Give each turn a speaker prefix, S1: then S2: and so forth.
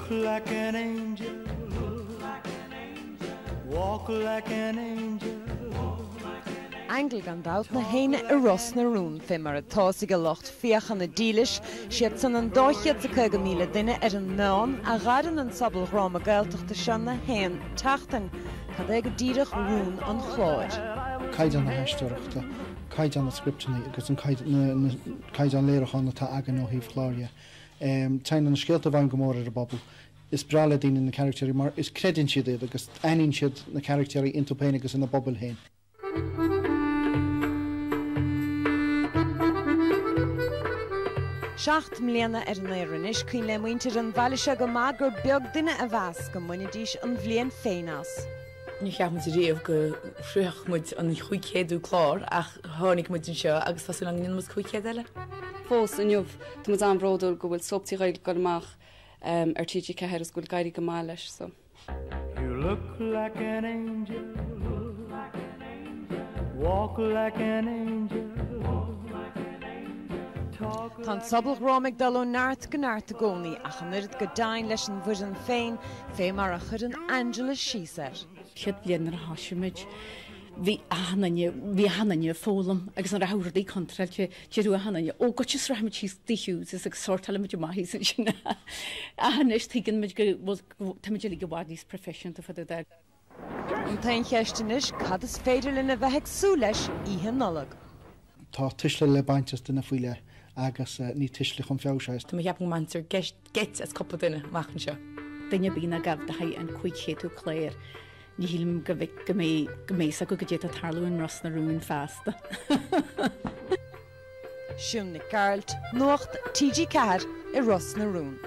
S1: Look like an angel, walk like an angel.
S2: Aingeal gan dabht na héinne i Ros na Rún, fé mar atá 's ag a lucht féachana dílis, siad san an 250,000 duine ar an meán a ghaireann an sobaldhráma Gaeltachta seo na haon tseachtain. Cad é go díreach rún an chláir?
S3: Caighdeán na haisteoireachta, caighdeán na scripteanna agus an caighdeán léiriúcháin atá againn ó thaobh cláir dhe. Téann na scéalta i bhfeidhm go mór ar an bpobal. Is breá le daoine na caractéirí mar is creideann siad iad agus aithníonn siad na caractéirí iontu féin agus ina bpobail féin.
S2: 7 mbliana ar an aer anois, cuimhin le muintir an bhaile seo go maith gur beag duine a mheas go mbainfidís an bhliain féin as.
S4: Ní cheap muid riamh go shroichfeadh muid an 500ú clár ach tháinig muid anseo agus tá súil agam go ndéanfaidh muid 500 eile.
S5: Fós inniu tá muid an-bhródúil go bhfuil Soap trí Ghaeilge ag dul amach ar TG4 agus go bhfuil ag éirí go maith leis so.
S1: You look like an angel, walk like an angel, talk
S2: Tá an sobaldhráma ag dul ó neart go neart i gcónaí, ach an oiread go deimhin leis an bhfoireann féin, fé mar a chuireann Angela síos air.
S6: Chéad bhliain nuair a thosaigh muid, bhí achan duine, bhí achan duine ag foghlaim agus nuair a rachadh rudaí contráilte, deireadh achan duine, 'Ó, goitse is rachaidh muid síos go dtí Hughes' agus sórtáilfidh muid amach thíos ansin'. Ach anois tuigeann muid go bhfuil, tá muid uilig i bhfad níos proifisiúnta fá dtaobh de.
S2: An t-aon cheist anois, cad is féidir linn a bheith ag súil leis Oíche Nollag?
S3: Tá tuisle le baint as duine faoi leith agus ní tuisle chun feabhais é.
S4: Tá mé ag ceapadh go mbaintear geit as cúpla duine amach anseo.
S6: Duine ar bith nár ghabh le haghaidh an 500ú clár, ní shílim go go mbeidh go mbeidh 'fhios acu goidé atá ag tarlú in Ros na Rún feasta.
S2: Siún Nic Gearailt, Nuacht TG4 i Ros na Rún.